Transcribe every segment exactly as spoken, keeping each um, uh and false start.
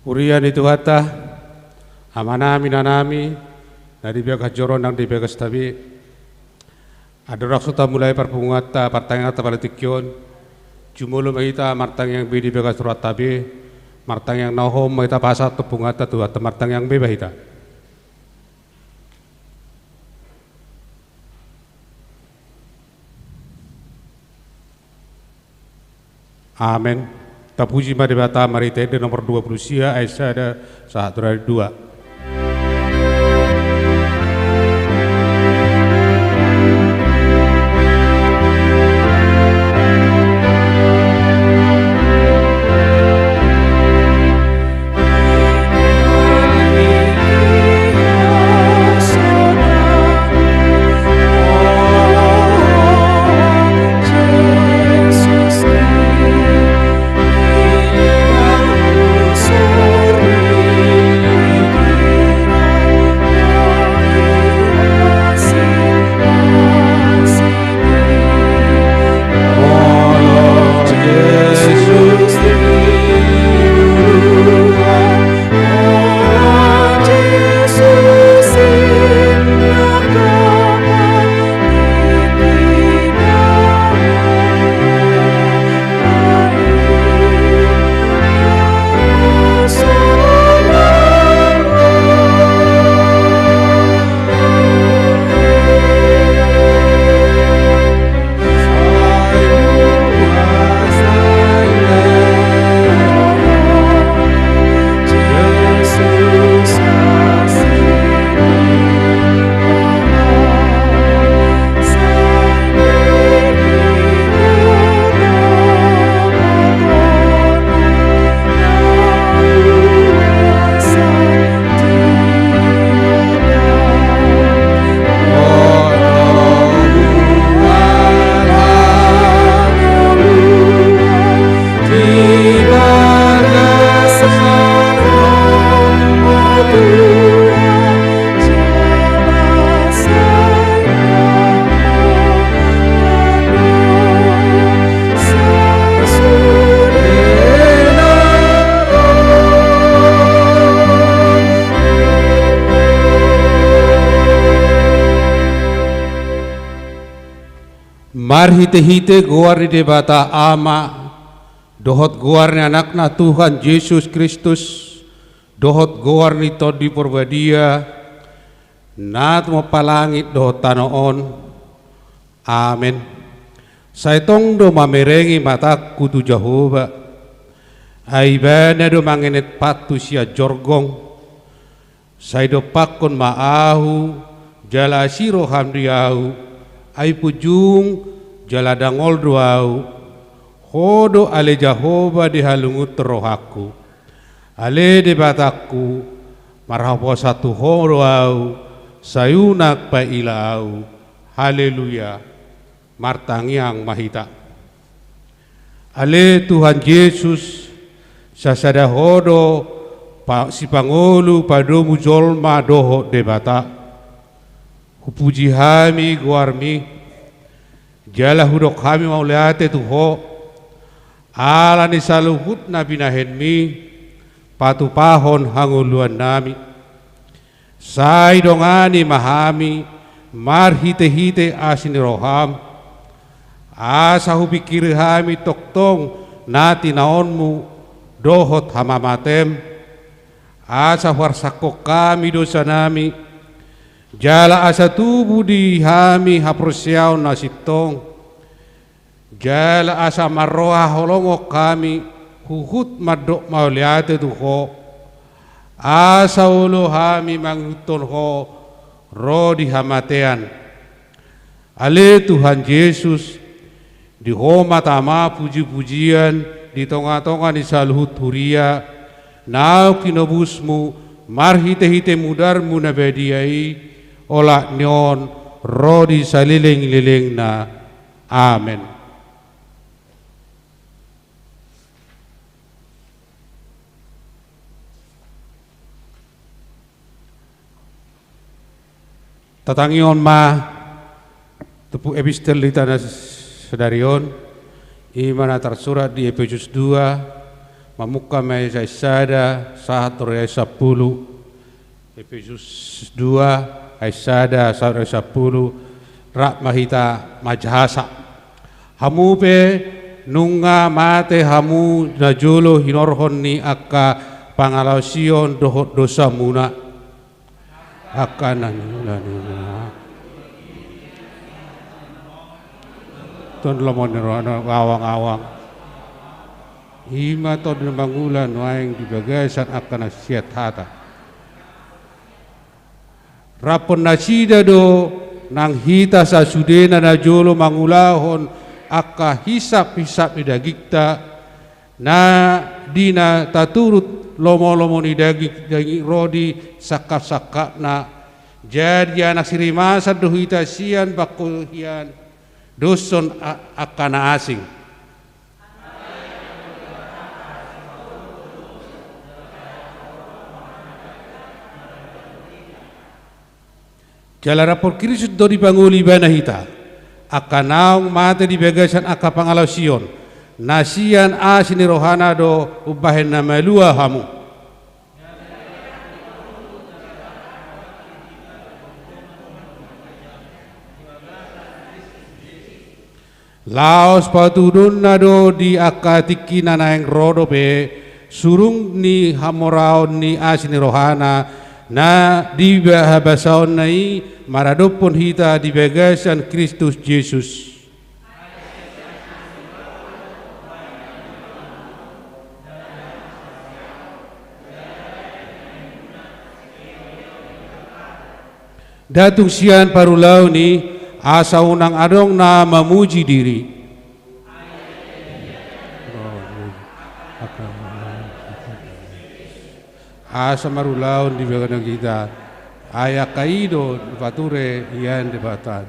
Huria ni Tuhanta, amanami, inanami, na di bagas joro nang di bagas tabe. Andorang so tamulai parpunguanta, partangianganta pala tingki on, jumolo ma hita martangiang be di bagas rohanta be, martangiang na hohom ma hita pasahat tu punguanta Tuhanta, martangiang be ma hita. Amen. Tapuji ma Debata marhite Ende nomor dua pulu sia ayat sada sahat tu dua. Marhitehite goar ni Debata Ama, dohot goar ni Anakna Tuhan Jesus Kristus, dohot goar ni Tondi Porbadia, na tumompa langit dohot tano on. Amen. Sai tong do mamereng i matangku tu Jahowa, ai Ibana do mangenet pantu sian jorgong. Sai dompakkon ma ahu, jala asi roham di ahu, ai punjung jala dangol do ahu. Ho do ale Jahowa di halungunton rohangku. Ale Debatangku, marhaposan tu Ho do ahu, sai unang paila ahu. Haleluya. Martangiang ma hita. Ale Tuhan Jesus, sasada Ho do pa-, sipangolu padomu jolma dohot Debata. Hupuji hami goarmi, jala hudok hami mauliate tu Ho, ala ni saluhut na binahenmi, patupahon hangoluannami. Sai dongani ma hami, marhitehite asi ni roham, asa hupingkiri hami tongtong na tinaonmu dohot hamamatem, asa huarsakhon hami dosanami, jala asa tubu di hami haporseaon na sintong, jala asa marroha holongon hami huhut mandok mauliate tu Ho, asa olo hami mangihuthon Ho ro di hamatean. Ale Tuhan Jesus, di Ho ma tama pujipujian di tongatonga ni saluhut huria, naung tinobusmu marhitehite mudarmu na badia i, olat ni on ro di salelenglelengna. Amen. Tatangihon ma turpuk epistel di hita sadari on, i ma na tarsurat di Epesus dua, Mamungka ma i ayat sada sahat ro ayat sampulu. Efesus dua ayat sada sahat ro ayat sampulu. Rap ma hita manjahasa. Hamu pe nunga mate hamu najolo hinorhon ni angka pangalaosion dohot dosamuna. Angka na niula ni na. Ton lomo ni rohana awang-awang. I ma ton na mangula nuaeng di bagasan angka na siat hata. Raphon nasida do nang hita sasudena najolo mangulahon angka hisap-hisap ni dagingta, na di na taturut lomo-lomo ni daging, daging ro di sangkap-sangkapna. Jadi anak sirimasan do hita sian bangko hian, doshon a-, angka na asing. Jala raphon Kristus do dipangoli ibana hita, angka naung mate di bagasan angka pangalaosion, na sian asi ni rohana do umbahen na malua hamu. Laos patudonna do di angka tingki na naeng ro dope, surung ni hamoraon ni asi ni rohana, na di ba-, habasaonna i maradophon hita di bagasan Kristus Jesus. Nda tung sian parulaon i, asa unang adong na mamuji diri. Asa marulaon di bagasan hita, ai angka i do dipature hian Debata.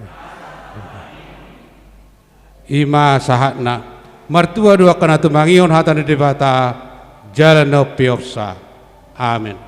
I ma sahatna. Martua do angka na tumangihon hata ni Debata, jala na umpeopsa. Amen.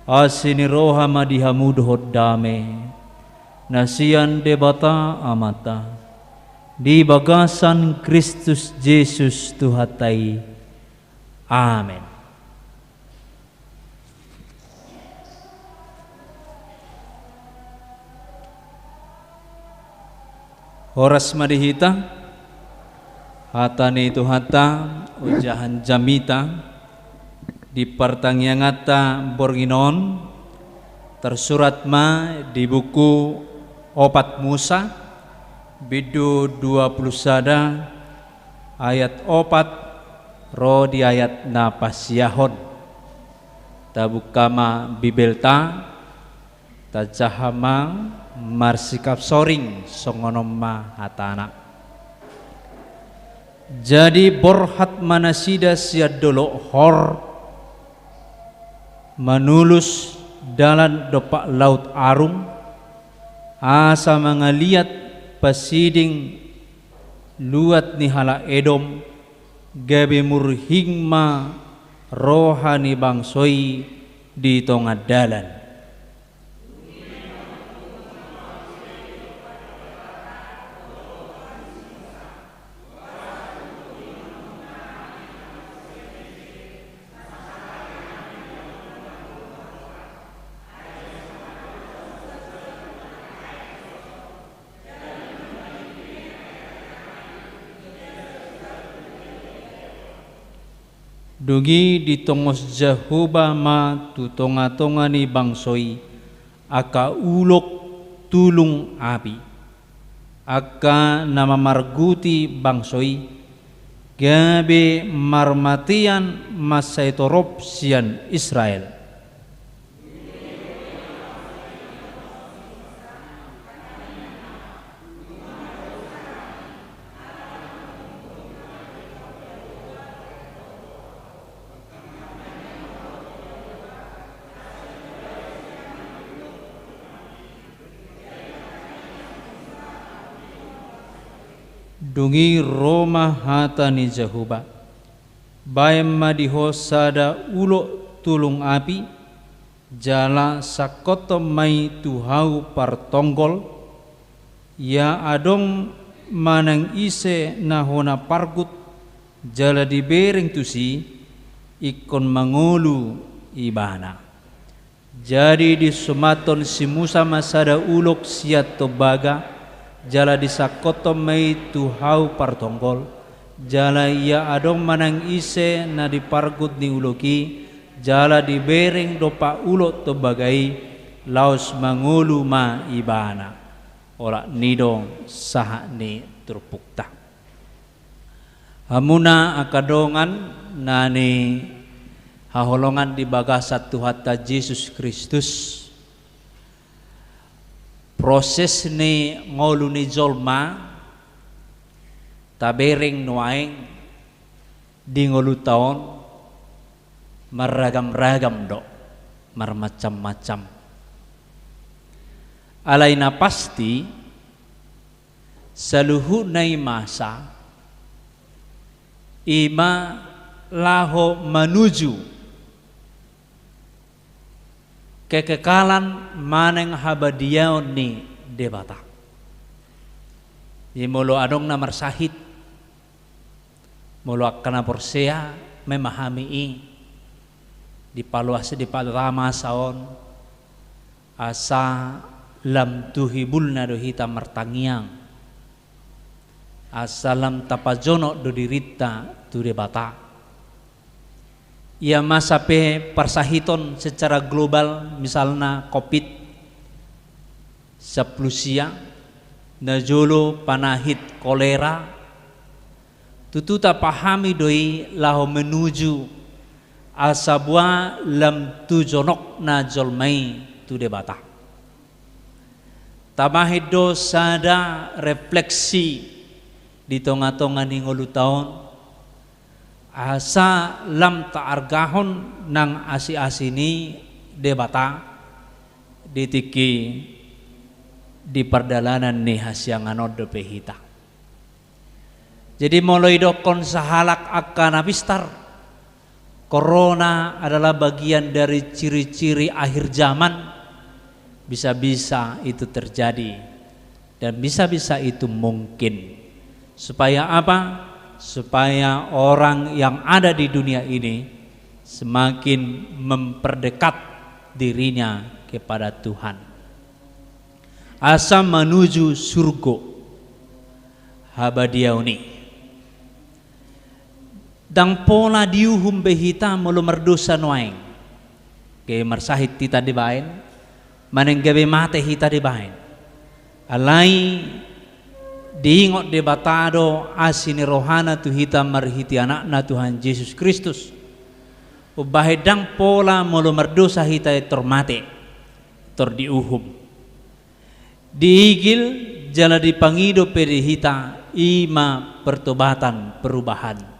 Asi ni roha ma di hamu dohot dame na sian Debata Amanta, di bagasan Kristus Jesus Tuhanta i. Amen. Horas ma di hita, hata ni Tuhanta, ojahan jamita, di partangianganta borngin on, tarsurat ma di buku Opat Musa, bindu dua pulu sada, ayat opat ro di ayat na pasiahon. Tabuka ma Bibelta, tajaha ma marsikap soring songon on ma hatana. Jadi borhat ma nasida sian dolok Hor, manulus dalan dompak Laut Arum, asa mangaliat pasiding luat ni halak Edom, gabe murhing ma roha ni bangso i di tonga dalan. Dung i ditongos Jahowa ma tu tongatonga ni bangso i angka ulok tulung api, angka na mamarguti bangso i, gabe marmatean mansai torop sian Israel. Dung i ro ma hata ni Jahowa: Baen ma di ho sada ulok tulung api, jala sangkothon ma i tu hau partonggol. Ia adong manang ise na hona pargut jala dibereng tusi, ingkon mangolu ibana. Jadi disumathon si Musa ma sada ulok sian tombaga, jala disangkothon ma i tu hau partonggol. Jala ia adong manang ise na dipargut ni ulok i jala dibereng dompak ulok tombaga i, laos mangolu ma ibana. Olat ni i do sahat ni turpukta. Hamuna angka dongan na nihaholongan di bagasan Tuhanta Jesus Kristus, proses ni ngolu ni jolma tabereng nuaeng di ngolunta on marragamragam do, marmacammacam. Alai na pasti, saluhutna i masa, i ma laho manuju kekekalan manang habadiaon ni Debata. Jadi molo adong na marsahit, molo angka na porsea memahami i, dipaloas Debata masa on, asa lam tu hibulna do hita martangiang, asa lam tapajonok do dirinta tu Debata. Ia masa pe parsahiton secara global, misalna covid sampulu sia, na jolo panahit kolera, tutu tapahami do i laho menuju asa boha lam tu jonokna jolma i tu Debata. Tabahen do sada refleksi di tongatonga ni ngolunta on, asa lam taargahon nang asiasi ni Debata di tingki di pardalanan ni hasiangan on dope hita. Jadi molo idokkon sahalak angka na pistar, corona adalah bagian dari ciri-ciri akhir zaman, bisa-bisa itu terjadi dan bisa-bisa itu mungkin. Supaya apa? Supaya orang yang ada di dunia ini semakin memperdekat dirinya kepada Tuhan. Asa manuju surgo. habadiaon i. Ndang pola diuhum be hita molo mardosa nuaeng. Gabe marsahit hita dibaen, manang gabe mate hita dibaen. Alai diingot Debata do asi ni rohana tu hita marhite Anakna Tuhan Jesus Kristus. Umbahen ndang pola molo mardosa hita tor mate, tor diuhum. Diigil jala dipangido pe di hita, i ma pertobatan, perubahan.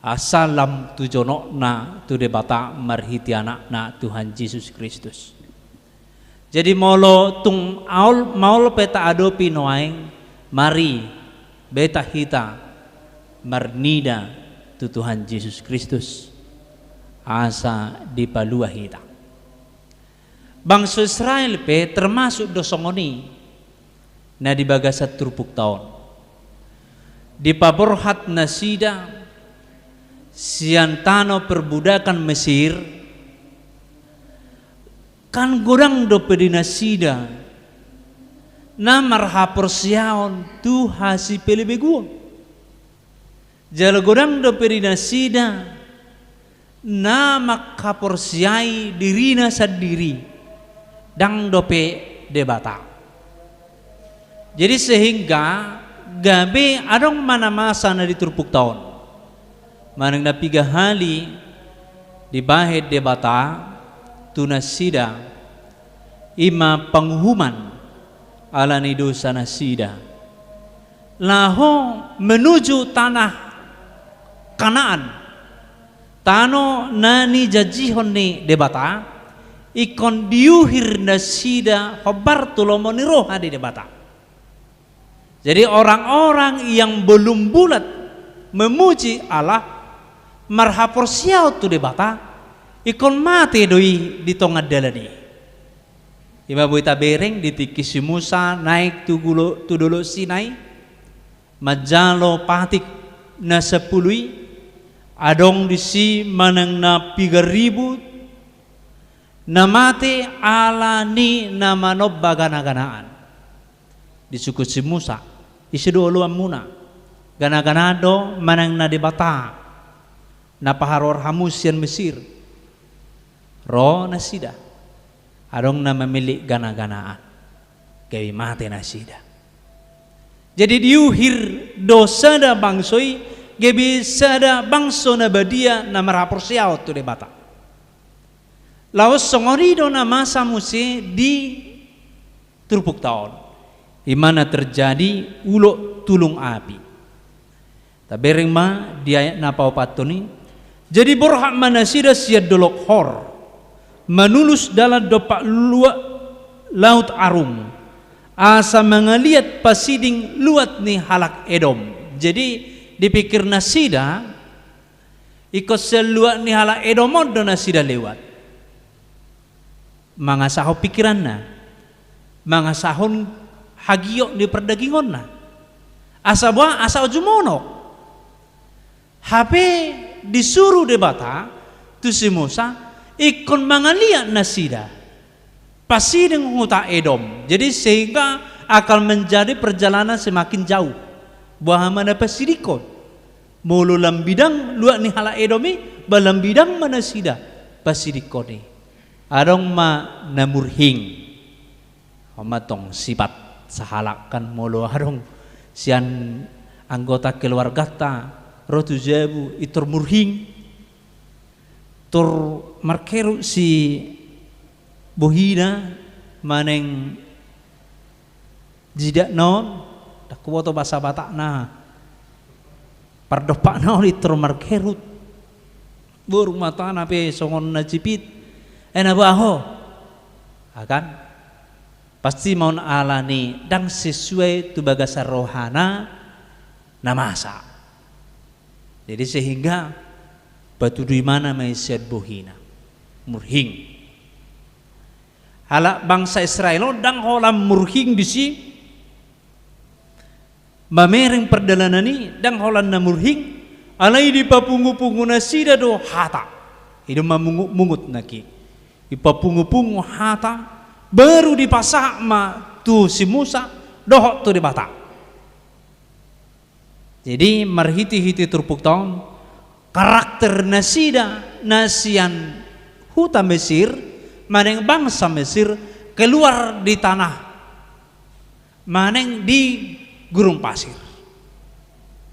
Asa lam tu jonokna tu Debata marhite Anakna Tuhan Jesus Kristus. Jadi molo tung aol, maol pe taadopi nuaeng, mari beta hita marnida tu Tuhan Jesus Kristus, asa dipalua hita. Bangso Israel pe termasuk do songon i na di bagasan turpukta on. Dipaborhat nasida sian tano perbudakan Mesir, kan godang dope di nasida na marhaporseaon tu hasipelebeguon. Jala godang dope di nasida na manghaporseai dirina sandiri, ndang dope Debata. Jadi sehingga gabe adong ma na masa na di turpukta on. Manang na piga hali dibahen Debata tu nasida, i ma panguhuman ala ni dosa nasida. Laho menuju tanah Kanaan, tano na nijanjihon ni Debata, ingkon diuhir nasida hombar tu lomo ni roha ni Debata. Jadi orang-orang yang belum bulat memuji Allah, marhaporseaon tu Debata, ingkon mate do i di tonga dalan i. I ma boi tabereng di tingki si Musa naek tu gulo-, tu dolok Sinai, manjalo patik na sampulu i, adong disi manang na piga ribu na mate ala ni na manomba gana-ganaan. Disungkun si Musa, ise do oloanmuna? Gana-ganaan do manang na debata na paharor hamu sian Mesir? Ro nasida, adong na mamillit gana-ganaan, gabe mate nasida. Jadi diuhir do sada bangso i, gabe sada bangso na badia na marhaporseaon tu Debata. Laos songon i do na masa muse di turpukta on, i ma na terjadi ulok tulung api. Tabereng ma di ayat na paopathon i. Jadi borhat ma nasida sian dolok Hor, manulus dalan dompak luat Laut Arung, asa mangaliat pasiding luat ni halak Edom. Jadi dipikir nasida, ingkon sian luat ni halak Edom on do nasida lewat. Mangasahon pikiranna, mangasahon hagiot ni pardagingonna. Asa boha? Asa jumonok. Hape disuru Debata tu si Musa, ingkon mangaliat nasida pasiding huta Edom. Jadi sehingga akan menjadi perjalanan semakin jauh. Boha ma na pasidingkon? Molo lam bidang luat ni halak Edom i, ba lam bidang ma nasida pasidingkon i. Adong ma na murhing. On ma tong sifat sahalak kan, molo adong sian anggota keluargata ro tu jabu, i tor murhing, tor markerut si bohina manang jidatna on, ndang huboto bahasa Batakna. Pardompakna on i tor markerut. Boru matana pe songon na jipit. Ai na boha ho? Akan pasti ma on ala ni ndang sesuai tu bagasan rohana na masa. Jadi sehingga patudu imana ma i sian bohina. Murhing. Halak bangsa Israel on ndang holan murhing disi mamereng pardalanan i, ndang holan na murhing, alai dipapungu-pungu nasida do hata. I do mamungut-mungut nangkin. Dipapungu-pungu hata, baru dipasahat ma tu si Musa dohot tu Debata. Jadi marhite-hite turpukta on, karakter nasida na sian huta Mesir, manang bangsa Mesir, keluar di tanah, manang di gurun pasir.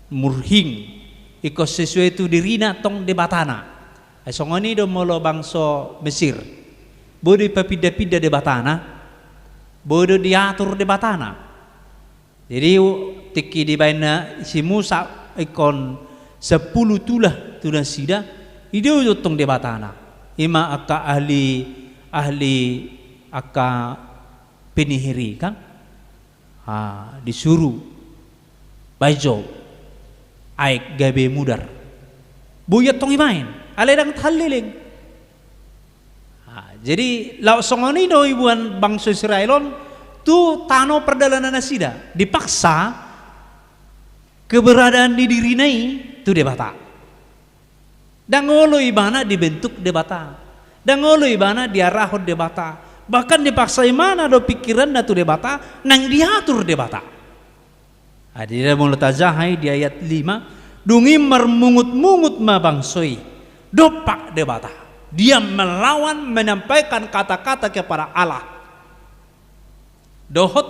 Murhing, ingkon sesuai tu dirina tong Debatana. Ai songon i do molo bangso Mesir. Boi do dipapinda-pinda Debatana, boi do diatur Debatana. Jadi, tingki dibaen si Musa ingkon sampulu tulah tu nasida, i do tong Debatana. Ima angka ahli, ahli angka penyihir i kan. Ah, disuru baen jo aek gabe mudar. Boi antong dibaen, alai ndang tahaleleng. Ah, jadi laos songon i do diboan bangso Israel on tu tano pardalanan nasida. Dipaksa keberadaan ni dirina i tu Debata. Ndang olo ibana dibentuk Debata. Ndang olo ibana diarahon Debata. Bahkan dipaksa ibana do pikiranna tu Debata, naeng diatur Debata. Adila molo tajaha i di ayat lima, dung i marmungut-mungut ma bangso i dompak Debata. Dia melawan, menyampaikan kata-kata kepada Allah. Dohot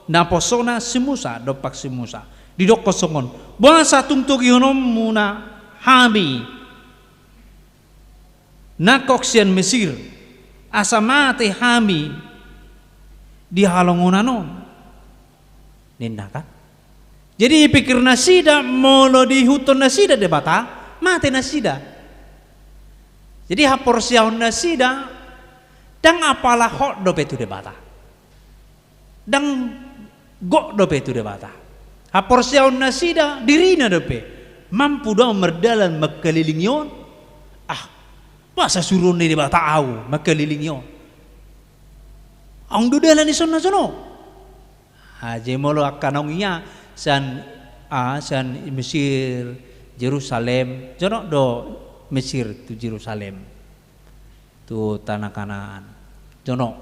naposona si Musa, dompak si Musa. Didok songon, boasa tung togihononmuna hami nangkok sian Mesir, asa mate hami di halongonan on? Ninna kan. Jadi dipikir nasida, molo diihuthon nasida Debata, mate nasida. Jadi haporseaon nasida, ndang apala hot dope tu Debata. Ndang gok dope tu Debata. Haporseaon nasida dirina dope. Mampu do au mardalan mangkalilingi on? Ah, boasa suruon ni Debata au mangkalilingi on? Aung do dalan dison na jonok. Ah, jadi molo angka naung ia sian, ah, sian Mesir, Jerusalem, jonok do Mesir tu Jerusalem, tu tanah Kanaan. Jonok,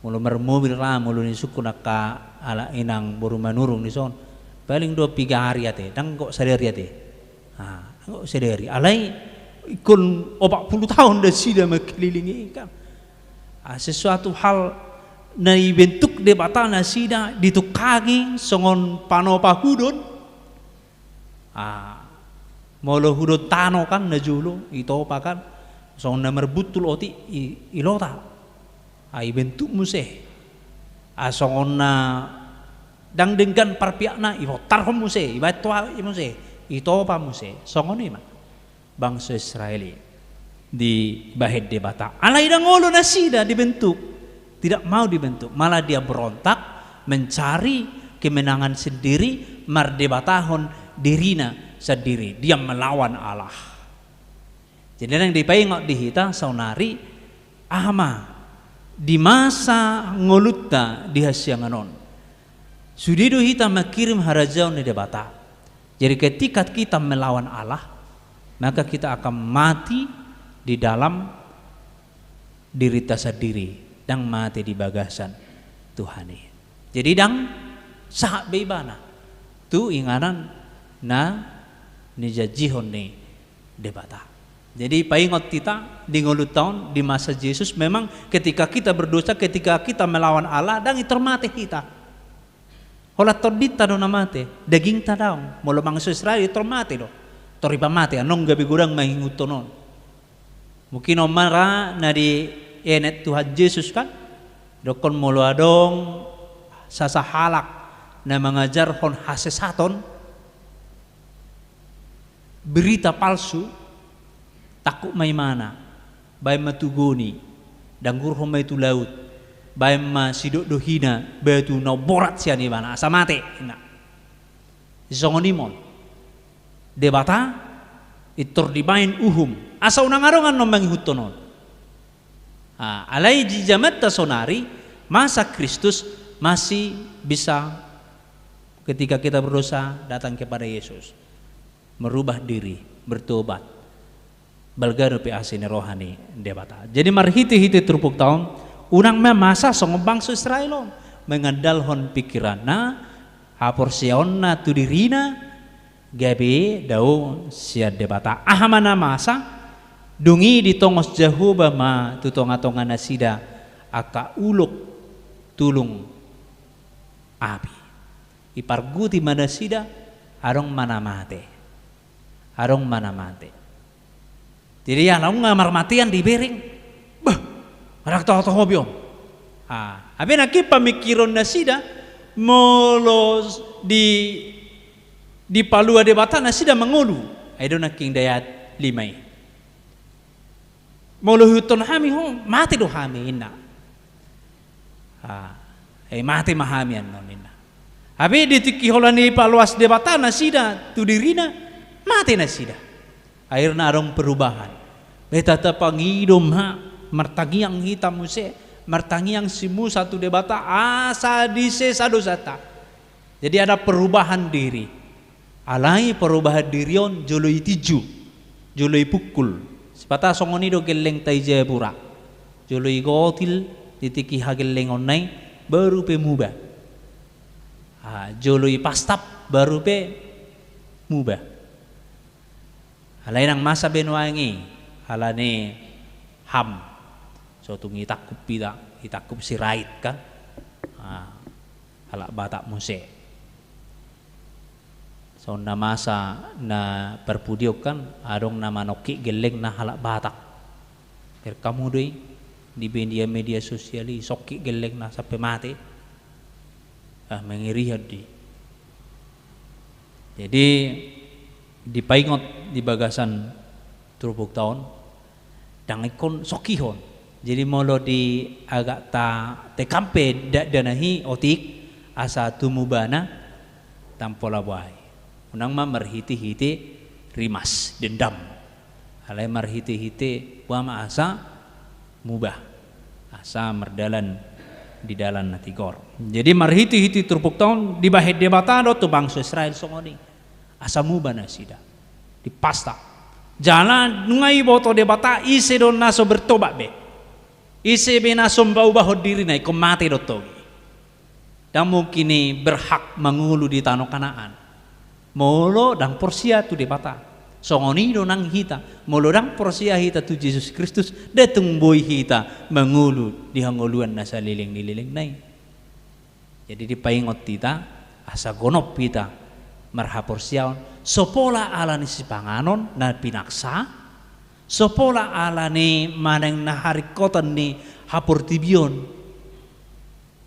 molo marmobil ra, molo nisungkun angka halak inang boru Manurung dison, paling do piga ari ate, ndang gok sadari ate. Ah, ndang gok sadari. Alai ingkon opat pulu taon nasida mangkalilingi i kan. Ah, sesuatu hal na dibentuk Debata nasida, ditungkangi songon panopa hudon. Ah, molo hudon tano kan na jolo, itopa kan, songon na marbuntul otik i, ilota. Ah, ibentuk muse. Ah, songon na ndang denggan parpiakna, ibontarhon muse, ibaen tu aek i muse, itopa muse, songon i ma. Bangso Israel i dibahen Debata. Alai ndang olo nasida dibentuk, tidak mau dibentuk, malah dia berontak, mencari kemenangan sendiri, mardebatahon dirina sendiri, dia melawan Allah. Jadi naeng dipaingot di hita saonari, aha ma di masa ngolunta di hasiangan on, sude do hita mangkirim harajaon ni Debata. Jadi ketika kita melawan Allah, maka kita akan mati di dalam dirita sandiri, ndang mate di bagasan Tuhan i. Jadi ndang sahat be ibana tu inganan na nijanjihon ni Debata. Jadi paingot hita di ngolunta on, di masa Jesus, memang ketika kita berdosa, ketika kita melawan Allah, ndang intor mate hita. Holan tondinta do na mate, dagingta daong. Molo bangso Israel intor mate do. Tor dipamate, annon gabe godang ma inguthon on. Mungkin on ma ra na dienet Tuhan Jesus kan, dokkon molo adong sasahalak na mangajarhon hasesaton, berita palsu, tangkup ma imana, baen ma tu goni, danggurhon ma i tu laut, baen ma sidokdohina batu na umborat sian ibana, asa mate, ninna. Songon i ma on. Debata intor dibaen uhum, asa unang adong annon mangihuthon on. Ah, alai di jamanta saonari, masa Kristus masih bisa ketika kita berdosa datang kepada Yesus. Merubah diri, bertobat. Balga dope asi ni roha ni Debata. Jadi marhitehite turpukta on, unang ma masa songon bangso Israel on, mengandalhon pikiranna, haporseaonna tu dirina, gabe dao sian Debata. Aha ma na masa? Dung i ditongos Jahowa ma tu tonga-tonga nasida angka ulok tulung api. Iparguti ma nasida, adong ma na mate. Adong ma na mate. Jadi ala nunga marmatean dibereng, bah, manang toho-toho be on. Ah, abe nangkin pamingkiron nasida, molo di, dipalua Debata nasida mangolu. Ai do nangkin di ayat lima i. Molo huton hami ho, mate do hami, inna. Ah, eh, mate ma hami annon, inna. Abe di tingki holan i paloas Debata nasida tu dirina, mate nasida. Akhirna adong perubahan. Be tata pangido ma, martangiang hita muse, martangiang si Musa tu Debata, asa disesa dosanta. Jadi ada perubahan diri. Alai perubahan diri on jolo itinju, jolo ipungkul. Sipata songon i do gelleng tai Jayapura. Jolo igotil di tingki hagellengonna i, baru pe muba. Ah, jolo ipastap, baru pe muba. Alai ndang masa be nuaeng i, alani ham. So tung itangkup hita, itangkup Sirait kan. Ah, halak Batak muse. Songon na masa na parpudi on kan, adong na manongkik gellengna halak Batak. Terekam hamu do i, di media-media sosial i, songkik gellengna sampe mate. Ah, mengerikan do i. Jadi, dipaingot di bagasan turpukta on, ndang ingkon songkihon. Jadi molo di agak ta tekam pe dakdanak i otik, asa tumu bana, ndang pola boha i. Unang ma marhite-hite rimas, dendam. Alai marhite-hite boha ma asa muba. Asa mardalan di dalan na tigor. Jadi marhite-hite turpukta on dibahen Debata do tu bangso Israel songon i. Asa muba nasida. Dipastap. Jala nunga iboto Debata ise do na so bertobat be. Ise be na so mbaubahon dirina, ingkon mate do tong i. Ndang mungkin i berhak mangolu di tano Kanaan. Molo ndang porsea tu Debata. Songon i do nang hita. Molo ndang porsea hita tu Jesus Kristus, ndang tung boi hita mangolu di hangoluan na saleleng ni lelengna i. Jadi dipaingot hita, asa gonop hita marhaporseaon, so pola alani sipanganon na pinaksa, so pola alani manang na haringkoton ni haportibion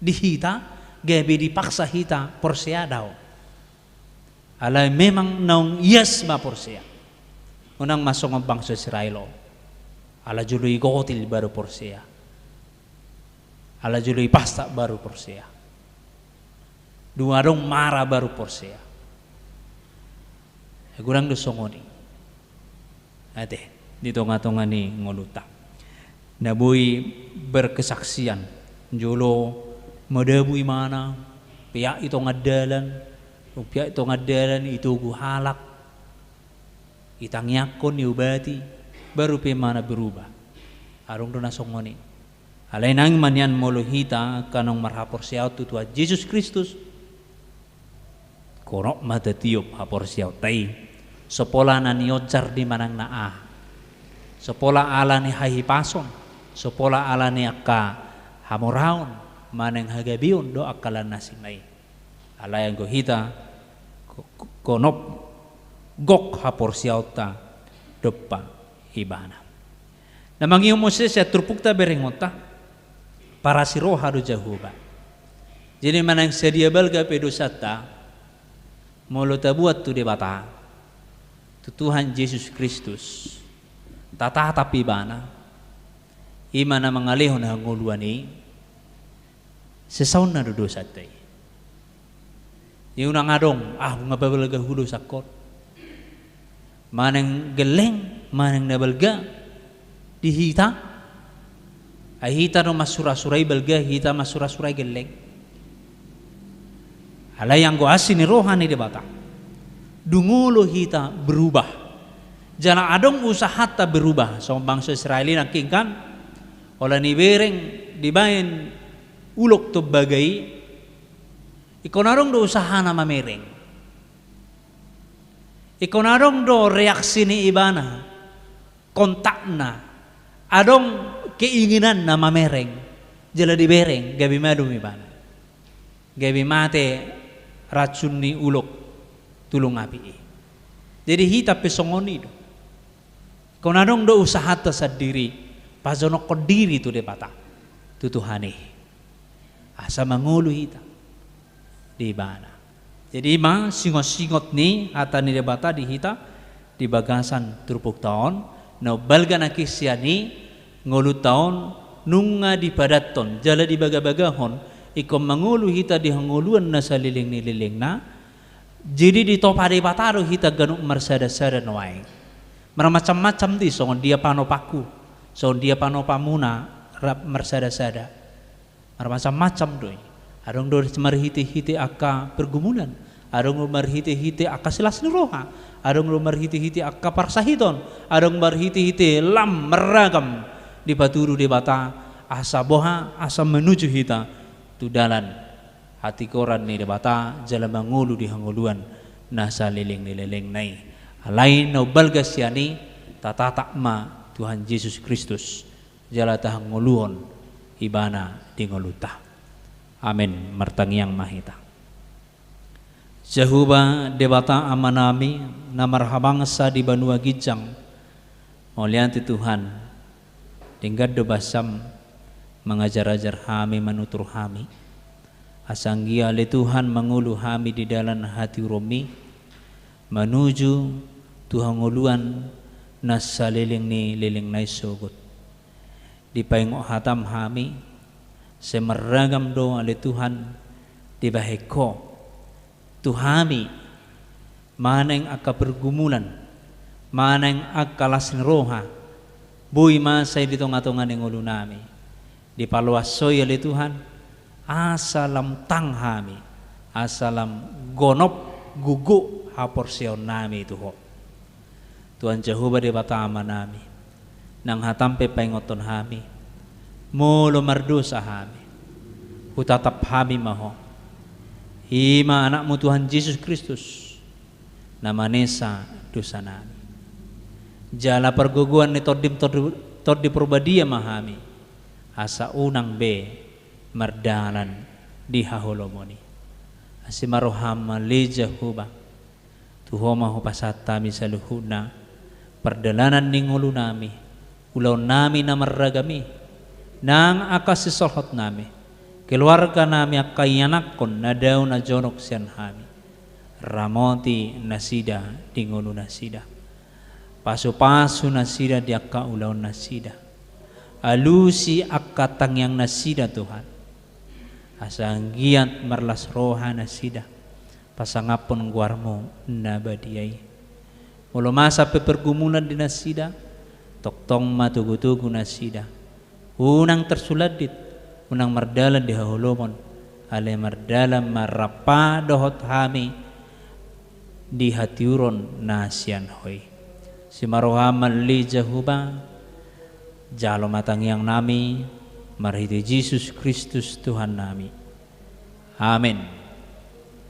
di hita, gabe dipaksa hita porsea, daong. Alai memang naung ias ma porsea. Unang ma songon bangso Israel on. Ala jolo igotil baru porsea. Ala jolo ipastap baru porsea. Dung adong mara baru porsea. Godang do songon i. Ate, di tonga-tonga ni ngolunta. Na boi berkesaksian. Jolo madabu imana, peak i tonga dalan, peak i tonga dalan, itogu halak, itangiangkon, iobati, baru pe imana berubah. Adong do na songon i. Alai naeng ma nian molo hita angka naung marhaporseaon tu Tuhan Jesus Kristus. Gonop ma tatiop haporseaonta i. So pola na nionjar di manang na aha. So pola alani hahipason. So pola alani angka hamoraon manang hagabeon do angka lan na asing na i. Alai anggo hita, go-, go-, gonop gok haporseaonta dompak ibana. Na mangihut muse sian turpukta berengonta, parasi roha do Jahowa. Jadi manang sadia balga pe dosanta, molo tabuat tu Debata, tu Tuhan Jesus Kristus, tatatap ibana, i ma na mangalehon hangoluan i, sesaonna do dosanta i. Ia unang adong, ah, nga balga hudos angkon. Manang gelleng, manang na balga di hita. Ai hita do mansura-sura i balga, hita mansura-sura i gelleng. Alai anggo asi ni roha ni Debata, dung olo hita berubah. Jala adong usahanta berubah. Songon bangso Israel i nangkin kan, holan ibereng dibaen ulok tombaga i, ingkon adong do usahana mamereng. Ingkon adong do reaksi ni ibana, kontakna, adong keinginanna mamereng, jala dibereng, gabe malum ibana. Gabe mate racun ni ulok tulung api i. Jadi hita pe songon i do. Ingkon adong do usahanta sandiri, pajonokhon diri tu Debata, tu Tuhan i. Asa mangolu hita di ibana. Jadi i ma singot-singot ni hata ni Debata di hita di bagasan turpukta on, na umbalga nangkin sian i ngolunta on nunga dipadathon, jala dibagabagahon, ingkon mangolu hita di hangoluan na saleleng ni lelengna, jadi ditopa Debata do hita ganup marsadasada nuaeng. Marmacam-macam do i, songon dia panopaku, songon dia panopamuna rap marsadasada. Marmacam-macam do i. Adong do marhite-hite angka pergumulan, adong do marhite-hite angka silas ni roha, adong do marhite-hite angka parsahiton, adong marhite-hite lam marragam dipatudu Debata, asa boha, asa manuju hita tu dalan hatigoran ni Debata, jala mangolu di hangoluan na saleleng ni lelengna i. Alai na umbalga sian i, tatatap ma Tuhan Jesus Kristus, jala tahangoluhon ibana di ngolunta. Amen. Martangiang ma hita. Jahowa Debata Amanami, na marhabangsa di banua ginjang, mauliate Tuhan, denggan do basam mangajar-ajar hami, manutur hami. Asa anggiat ale Tuhan mangolu hami di dalan hatiuronmi, manuju tu hangoluan na saleleng ni lelengna i sogot. Dipaingot hatam hami, sai marragam do ale Tuhan dibahen Ho tu hami, manang angka pergumulan, manang angka las ni roha, boi ma sai di tonga-tonga ni ngolunami. Dipaloas Ho i ale Tuhan, asa lam tang hami, asa lam gonop gogo haporseaonnami tu Ho. Tuhan Jahowa Debata Amanami, nang hatam pe paingothon hami, molo mardosa hami, hutatap hami ma Ho. I ma Anakmu Tuhan Jesus Kristus, na manesa dosanami. Jala pargogoan ni Tondim Tondi, Tondi Parbadia ma hami, asa unang be mardalan di haholomon i. Asi ma roham ale Jahowa, tu Ho ma hupasahat hami saluhutna, pardalanan ni ngolunami, ulaonnami na marragam i, nang angka sisolhotnami, keluarganami, angka ianakhon na dao na jonok sian hami. Ramoti nasida di ngolunasida. Pasu-pasu nasida di angka ulaonnasida. Alusi angka tangiangnasida Tuhan. Asa anggiat marlas roha nasida pasangaphon goarmu na badia i. Molo masa pe pergumulan di nasida, tongtong ma togu-togu nasida. Unang tarsulandit, unang mardalan di haholomon, alai mardalan ma rap dohot hami di hatiuron na sian Ho i. Asi ma roham ale Jahowa, jalo ma tangiangnami, marhite Jesus Kristus Tuhannami. Amen.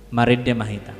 Marende ma hita.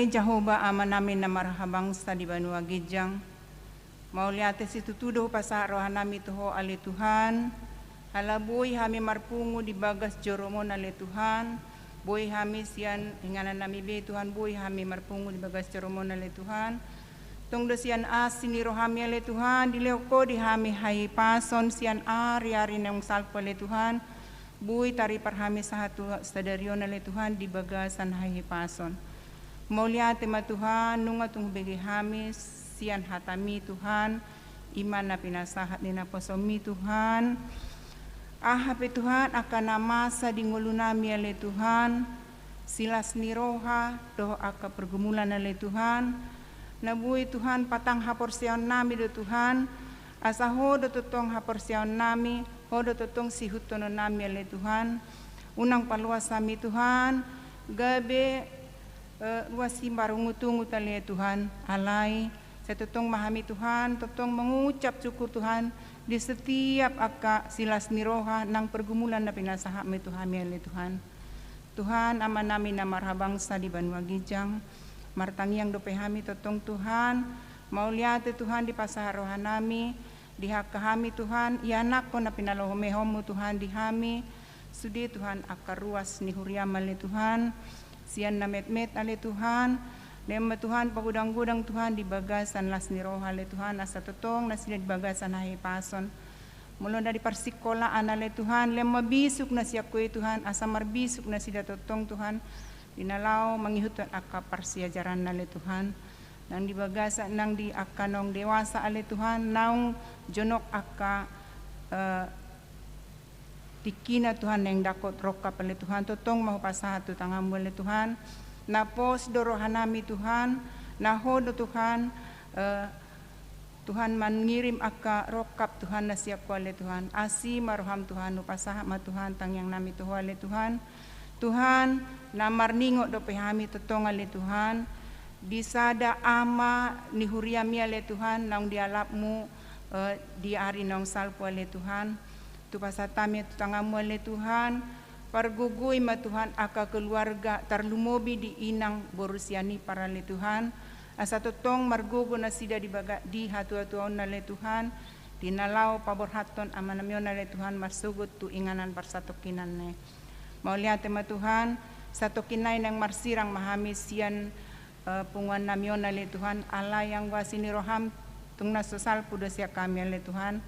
Jahowa Amanami na marhabangsa di banua ginjang. Mauliate situtu do hupasahat rohanami tu Ho ale Tuhan, ala boi hami marpungu di bagas joroMon ale Tuhan, boi hami sian inganannami be Tuhan, boi hami marpungu di bagas joroMon ale Tuhan. Tong do sian asi ni rohaMi ale Tuhan, dilehon Ho di hami hahipason sian ariari naung salpu ale Tuhan, boi taripar hami sahat tu sadari on ale Tuhan di bagasan hahipason. Mauliate ma Tuhan, nunga tung hubege hami sian hataMi Tuhan, i ma na pinasahat ni naposoMi Tuhan. Aha pe Tuhan angka na masa di ngolunami ale Tuhan, silas ni roha dohot angka pergumulan ale Tuhan, na boi Tuhan patang haporseaonnami do Tuhan, asa Ho do tongtong haporseaonnami, Ho do tongtong siihutonnami ale Tuhan. Unang paloas hami Tuhan, gabe eh, ruas i marungutungut ale Tuhan, alai sai tongtong ma hami Tuhan, tongtong mengucap syukur Tuhan, di setiap angka silas ni roha nang pergumulan na pinasahatMi tu hami ale Tuhan. Tuhan, Amanami na marhabangsa di banua ginjang, martangiang dope hami tongtong Tuhan, mauliate Tuhan dipasahat rohanami, di angka hami Tuhan, ianakhon na pinalomohonMu Tuhan di hami, sude Tuhan angka ruas ni huriaM ale Tuhan, sian na metmet ale Tuhan, lehon ma Tuhan pagodang-godang Tuhan di bagasan las ni roha ale Tuhan, asa tongtong nasida di bagasan hahipason. Molo na di parsikolaan ale Tuhan, lehon ma bisuk na sian Ho i Tuhan, asa marbisuk nasida tongtong Tuhan, di na laho mangihuthon angka parsiajaranna ale Tuhan. Nang di bagasan, nang di angka naung dewasa ale Tuhan, naung jonok angka, eh, tingkina Tuhan naeng dapot rongkap ale Tuhan, tongtong ma hupasahat tu tanganMu ale Tuhan. Na pos do rohanami Tuhan, na Ho do Tuhan, eh, Tuhan mangirim angka rongkap Tuhan na sian Ho ale Tuhan. Asi ma rohaM Tuhan, hupasahat ma Tuhan tangiangnami tu Ho ale Tuhan. Tuhan, na marningot dope hami tongtong ale Tuhan, di sada ama ni huriaMi ale Tuhan, naung dialapMu, eh, di ari naung salpu ale Tuhan. Tu pasahat hami tu tanganMu ale Tuhan, pargogoi ma Tuhan angka keluarga tarlumobi di inang boru Sianipar ale Tuhan, asa tongtong margogo nasida di baga-, di hatuatuaonna ale Tuhan, di na laho paborhathon amanami on ale Tuhan marsogot tu inganan parsatongkinan i. Mauliate ma Tuhan, satongkin nai naeng marsirang ma hami sian, eh, punguannami on ale Tuhan, alai anggo asi ni rohaM tung na so salpu do sian hami ale Tuhan.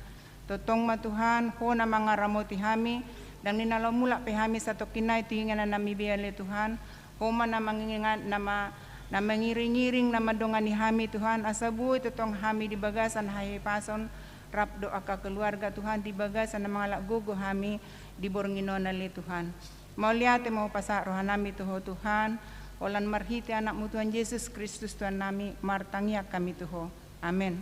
Tongtong ma Tuhan, Ho na mangaramoti hami, ndang di na laho mulak pe hami satongkin nai tu inganannami be ale Tuhan. Ho ma na mangingat, na ma-, na mangiringiring, na mandongani hami Tuhan, asa boi tongtong hami di bagasan hahipason, rap dohot angka keluarga Tuhan, di bagasan na mangalap gogo hami di borngin on ale Tuhan. Mauliate ma hupasahat rohanami tu Ho Tuhan, holan marhite AnakMu Tuhan Jesus Kristus Tuhannami, martangiang hami tu Ho. Amen.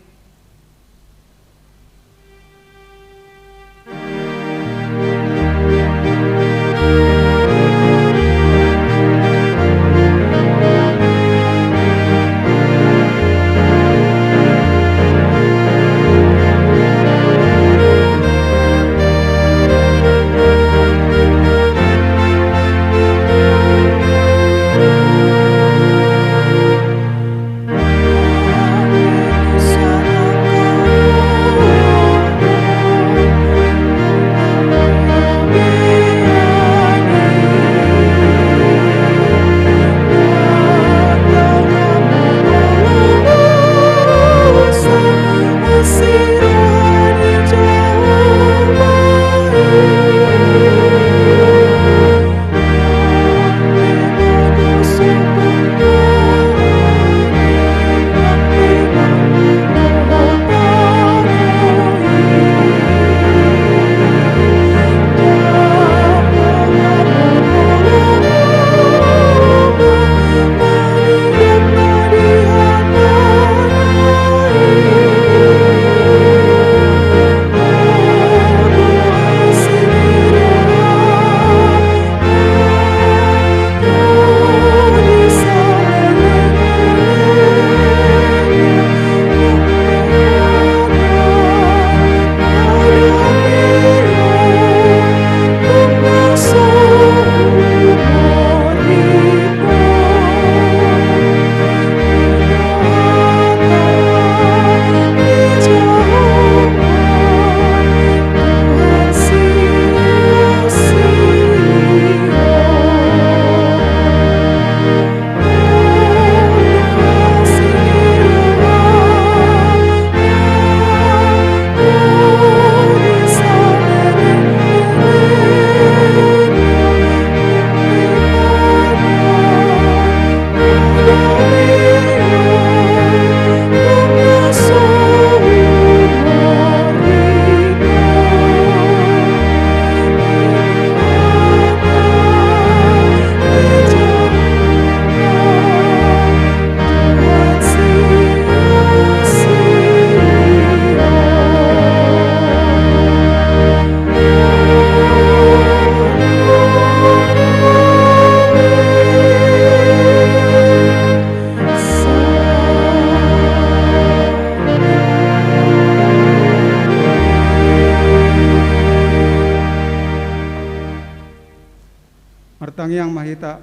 Tangiang ma hita.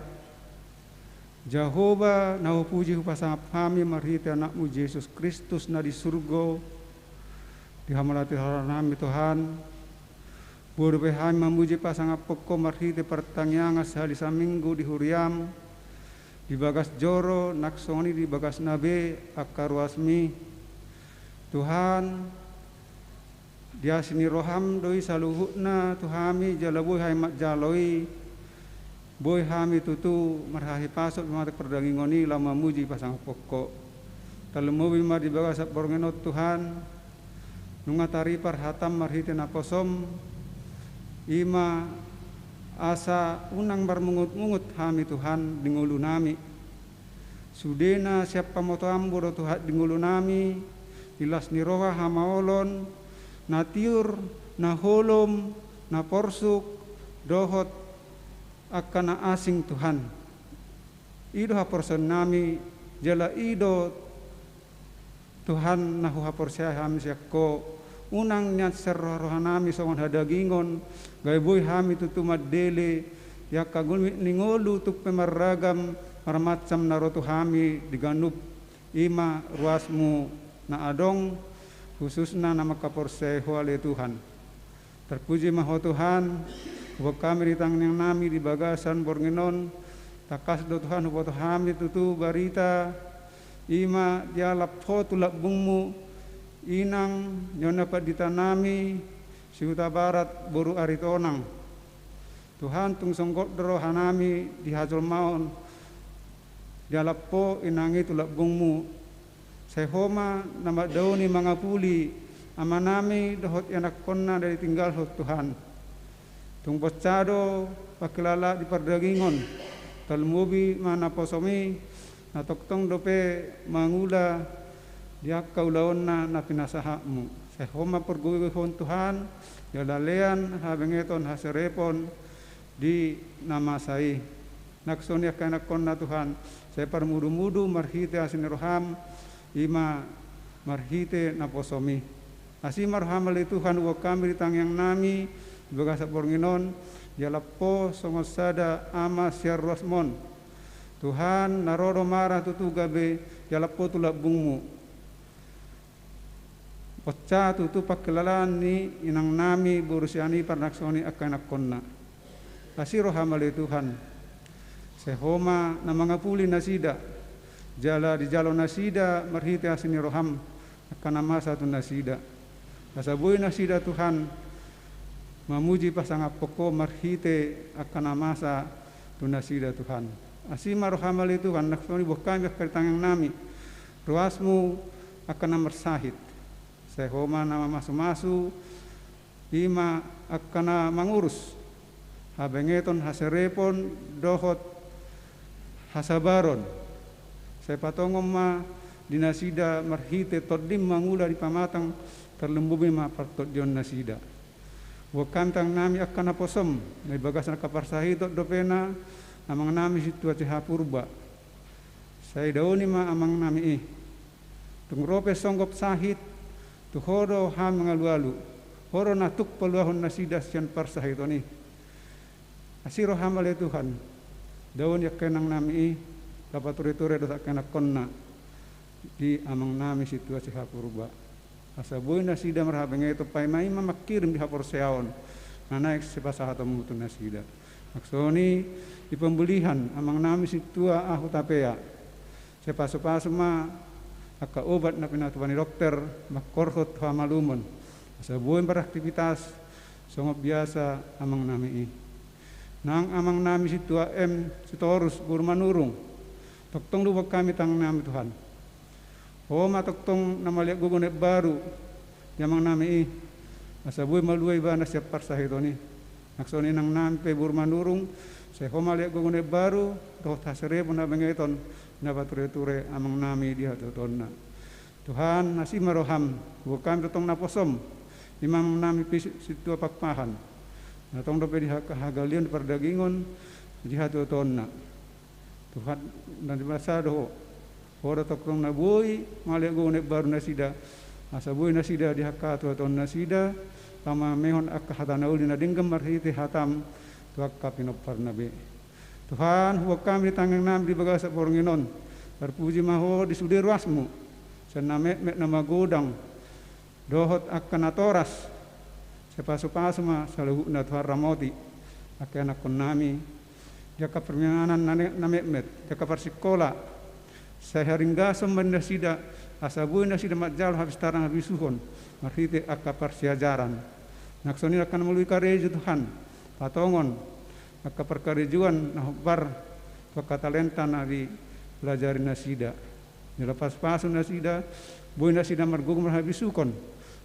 Jahowa na hupuji hupasangap hami marhite Anakmu Jesus Kristus na di surgo, di hamauliateon nami Tuhan, boi dope hami mamuji pasangaphon Ho marhite partangiangan sahali saminggu di huriaM, di bagas joro nang songon i di bagasna be angka ruasMi. Tuhan, di asi ni rohaM do i saluhutna tu hami jala boi hami manjalo i, boi hami tutu marhahipason di pardagingon i laho mamuji pasangaphon Ho. Tarlumobi ma di bagasan borngin on Tuhan, nunga taripar hataM marhite naposoM, i ma asa unang marmungutmungut hami Tuhan di ngolunami. Sudena sian pamotoanMu do Tuhan di ngolunami, di las ni roha hamaolon, na tiur, na holom, na porsuk, dohot angka na asing Tuhan. I do haporseaonnami, jala i do Tuhan na huhaporseai hami sian Ho, unang nian sian roharohanami songon hadagingon, gabe boi hami tutu mandele, di angka gumit ni ngolu tung pe marragam, marmacam na ro tu hami di ganup, i ma ruasMu na adong, khususna na mangkaporseai Ho ale Tuhan. Tarpuji ma Ho Tuhan, huboan hami di tangiangnami di bagasan borngin on, tangkas do Tuhan huboto hami tutu barita, i ma dialap Ho tu lambungMu, inang ni on na panditanami, si Hutabarat boru Aritonang. Tuhan tung songgop do rohanami di hajolmaon, dialap Ho inang i tu lambungMu. Sai Ho ma na mandaoni mangapuli amanami dohot ianakhonna na ditinggalhon Tuhan. Tung bonsa do pangkilala di pardagingon, tarlumobi ma naposoMi, na tongtong dope mangula di angka ulaonna na pinasahatMu. Sai Ho ma pargogoihon Tuhan, jala lean habengeton haserepon di na masa i. Nang songon i angka ianakhonna Tuhan, sai parmudumudu marhite asi ni rohaM, i ma marhite naposoMi. Asi ma rohaM ale Tuhan, huboan hami di tangiangnami di bagasan borngin on, dialap Ho songon sada ama sian ruasMon. Tuhan, na ro do mara tutu gabe dialap Ho tu lambungMu. Bonsa tutu pangkilalaan ni inangnami boru Sianipar nang songon i angka ianakhonna. Asi rohaM ale Tuhan, sai Ho ma na mangapuli nasida, jala dijalo nasida marhite asi ni rohaM angka na masa tu nasida. Asa boi nasida Tuhan mamuji pasangaphon Ho marhite angka na masa tu nasida Tuhan. Asi ma rohaM ale Tuhan, nang songon i huboan hami angka di tangiangnami, ruasMu angka na marsahit. Sai Ho ma na mamasumasu, i ma angka na mangurus habengeton, haserepon dohot hasabaron. Sai patongon ma di nasida marhite TondiM mangula di pamatang, tarlumobi ma partondion nasida. Huboan hami tangiangnami angka naposoM, na di bagasan angka parsahiton dope na amangnami sintua Sihapurba. Sai daoni ma amangnami i. Tung ro pe songgop sahit, tu Ho do hami mangalualu. Ho do na tuk paluahon nasida sian parsahiton i. Asi rohaM ale Tuhan, daoni angka inangnami i, laho patureture dohot angka ianakhonna di amangnami sintua Sihapurba. Asa boi nasida marhabengeton, paima i ma mangkirim di haporseaon na naeng sipasahatonMu tu nasida. Nang songon i di pembulihan amangnami sintua A. Hutapea. Sai pasupasu ma angka obat na pinatupa ni dokter mangkorhon tu hamalumon, asa boi beraktivitas songon biasa amangnami i. Nang amangnami sintua M. Sitorus boru Manurung, tongtong do huboan hami tangiangnami Tuhan. Ho ma tongtong na mauliate gogo na imbaru di amangnami i, asa boi malua ibana sian parsahiton i. Nang songon i inangnami pe boru Manurung, sai Ho mauliate gogo na imbaru dohot haserepon habengeton na patureture amangnami di hatuaonna. Tuhan, asi ma rohaM, huboan hami tongtong naposoM, i ma amangnami pe sintua Pakpahan, na tong dope di ha-, hagaleon di pardagingon di hatuaonna. Tuhan, na di basa do Ho. Ho do tongtong na boi mauliate gogo na imbaru nasida, asa boi nasida di angka hatuaon nasida laho mamehon angka hata na uli na denggan marhite hataM tu angka pinomparna be. Tuhan, huboan hami di tangiang nami di bagasan borngin on. Tarpuji ma Ho di sude ruasmu, sian na metmet na magodang dohot angka natoras. Sai pasupasu ma saluhutna, Tuhan, ramoti angka ianakhon nami di angka parmianan na ne-, na metmet, di angka parsingkola. Sai haringgason ma di nasida, asa boi nasida manjalo hapistaran habisuhon marhite angka parsiajaran. Nang songon i angka na malului karejo, Tuhan, patongon angka parkarejoan na hombar tu angka talenta na dipelajari nasida. Jala pasupasu nasida, boi nasida margogo marhabisuhon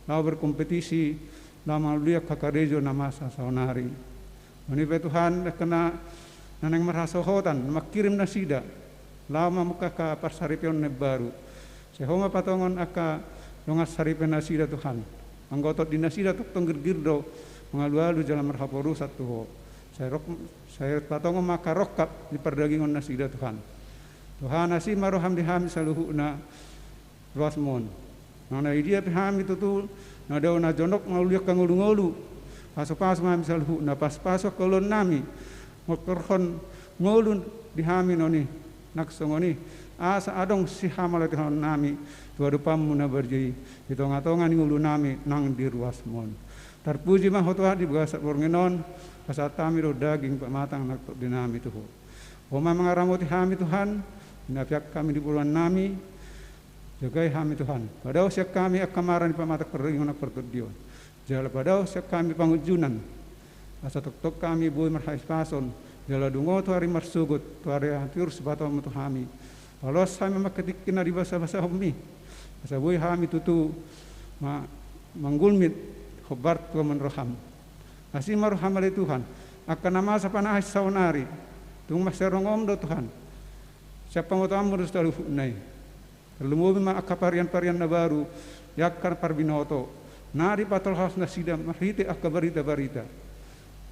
laho berkompetisi, laho mangalului angka karejo na masa saonari. Songon i pe, Tuhan, angka na naeng marhasohotan, na mangkirim nasida laho mamungka angka parsaripeon na imbaru. Sai Ho ma patongon angka dongan saripe nasida, Tuhan. Anggo tondi nasida tongtong girgir do mangalualu jala marhaporusan tu Ho. Sai rok-, sai patongon ma angka rongkap di pardagingon nasida, Tuhan. Tuhan, asi ma roham di hami saluhutna, ruasmon. Nang na idia pe hami tutu na dao na jonok mangalului angka ngolungolu, pasupasu ma hami saluhutna, pasupasu angka ulaon nami, mangkorhon ngolu di hami noni, nang songon i asa adong sihamalatuhonon nami tu adopanmu na badia i, di tongatonga ni ngolu nami nang di ruasmon. Tarpuji ma Ho, Tuhan, di bagasan borngin on. Pasahat hami do daging pamatang nang tondi nami tu Ho. Ho ma mangaramoti hami, Tuhan, di na peak hami di bulan nami. Jagai hami, Tuhan. Padaosi hami angka mara ni pamatang pardagingon nang partondion. Jala padaosi hami pangunjunan, asa tongtong hami boi marhahipason jala dung ro tu ari marsogot, tu ari na tiur sipatonmu tu hami. Paloas hami ma angka tingki na dibasabasahonmi, asa boi hami tutu ma-, manggulmit hombar tu hamu ni roham. Asi ma roham ale Tuhan. Angka na masa panahen saonari, tung mansai rongohom do, Tuhan, sian pamotoanmu do saluhutna i. Tarlumobi ma angka parian-parian na baru di angka parbinoto na dipatolhas nasida marhite angka barita-barita.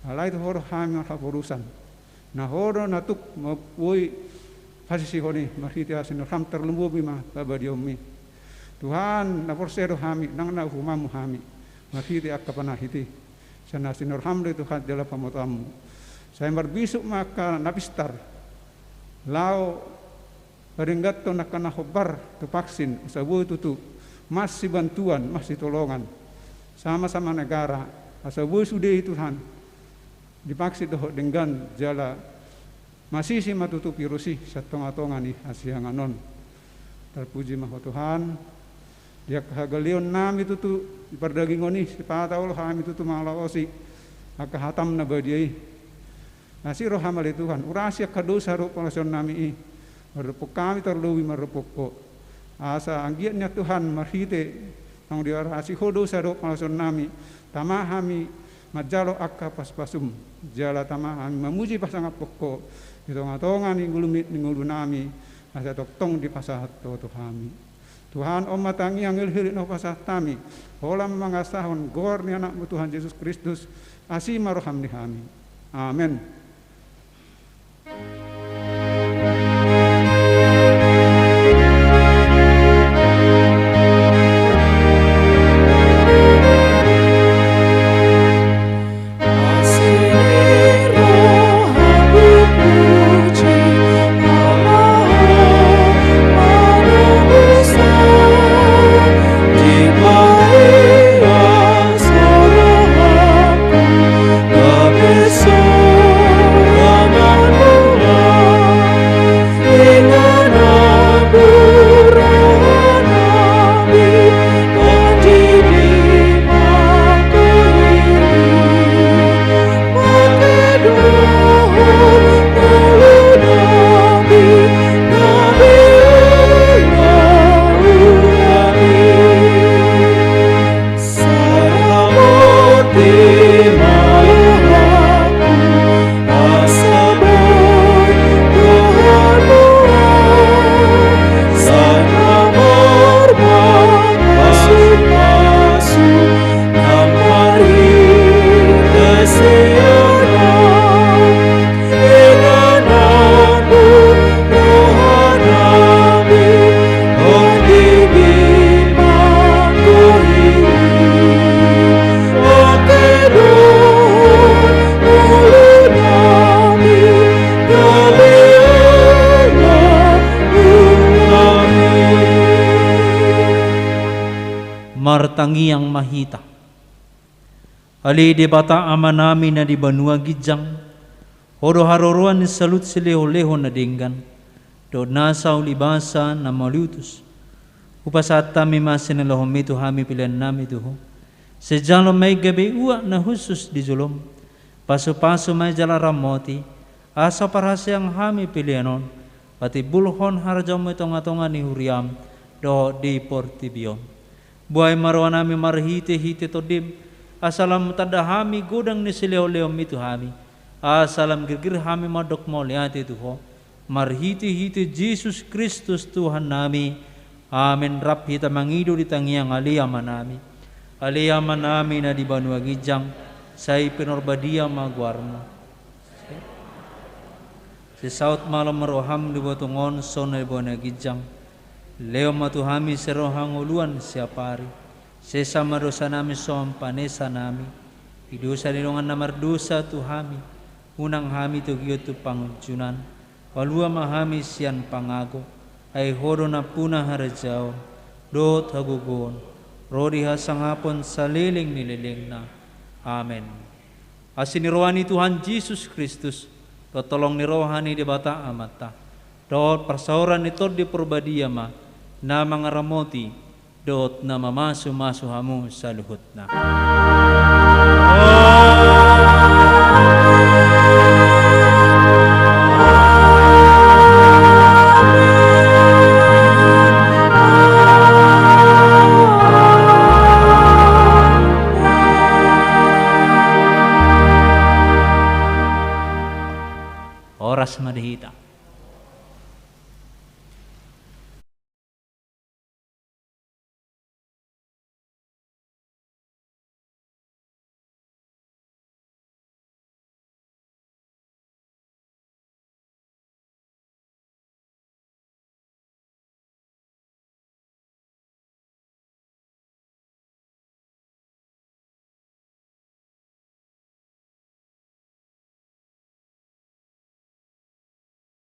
Alai tu Ho do hami marhaporusan. Na Ho do na tuk ma-, boi pasisihon i marhite asi ni roham, tarlumobi ma pabadiaonmi. Tuhan, na porsea do hami, nang na uhumanmu hami marhite angka panahit i. Sian asi ni roham do i, Tuhan, jala pamotoanmu. Sai marbisuk ma angka na pistar laho padengganhon angka na hombar tu vaksin, asa boi tutu masibantuan, masitolongan sama-sama negara, asa boi sude i, Tuhan, divaksin dohot denggan jala masisi ma tutu virus i sian tongatonga ni hasiangan on. Tarpuji ma Ho, Tuhan, di angka hagaleon nami tutu di pardagingon i, sipata olo hami tutu mangalaosi angka hatam na badia i. Asi roham ale Tuhan, urasi angka dosa dohot pangalaosion nami i, mardophon hami tarlobi mardophon Ho. Asa anggiat nian, Tuhan, marhite naung diurasi Ho dosa dohot pangalaosion nami, tama hami manjalo angka pasupasum, jala tama hami mamuji pasangaphon Ho di tongatonga ni ngolumi, ni ngolu nami, asa tongtong dipasahat Ho tu hami. Tuhan, on ma tangiang, hilihili na hupasahat hami, holan mangasahon goar ni Anakmu Tuhan Jesus Kristus. Asi ma roham di hami. Amen. Martangiang ma hita. Ale Debata Amanami na di banua ginjang, Ho do haroroan ni saluhut silehonlehon na denggan, dohot nasa ulibasa na mauliutus. Hupasahat hami ma sian na nilehonMi tu hami peleannami tu Ho. Sai jalo ma i gabe uap na hushus di jolom. Pasupasu ma i jala ramoti, asa parhaseang hami pelean on patimbulhon harajaonMu i tongatonga ni huriaM dohot di portibi on. Buhai ma rohanami marhitehite TondiM, asa lam tanda hami godang ni silehonlehonMi tu hami, asa lam girgir hami mandok mauliate tu Ho, marhitehite Jesus Kristus Tuhannami. Amen. Rap hita mangido di tangiang Ale Amanami. Ale Amanami na di banua ginjang, sai pinarbadia ma goarMu. Sai saut ma lomo ni rohaM di banua tonga on songon na di banua ginjang. Lehon ma tu hami sian roha hangoluan siapari. Sesa ma dosanami songon panesanami di dosa ni dongan na mardosa tu hami. Unang hami togihon tu pangunjunan. Palua ma hami sian pangago. Ai Ho do nampuna harajaon dohot hagogoon ro di hasangapon saleleng ni lelengna. Amen. Asi ni roha ni Tuhan Jesus Kristus, dohot holong ni roha ni Debata Amanta, dohot parsaoran ni Tondi Parbadia ma na mangaramoti dohot na mamasumasu hamu saluhutna. Horas ma di hita.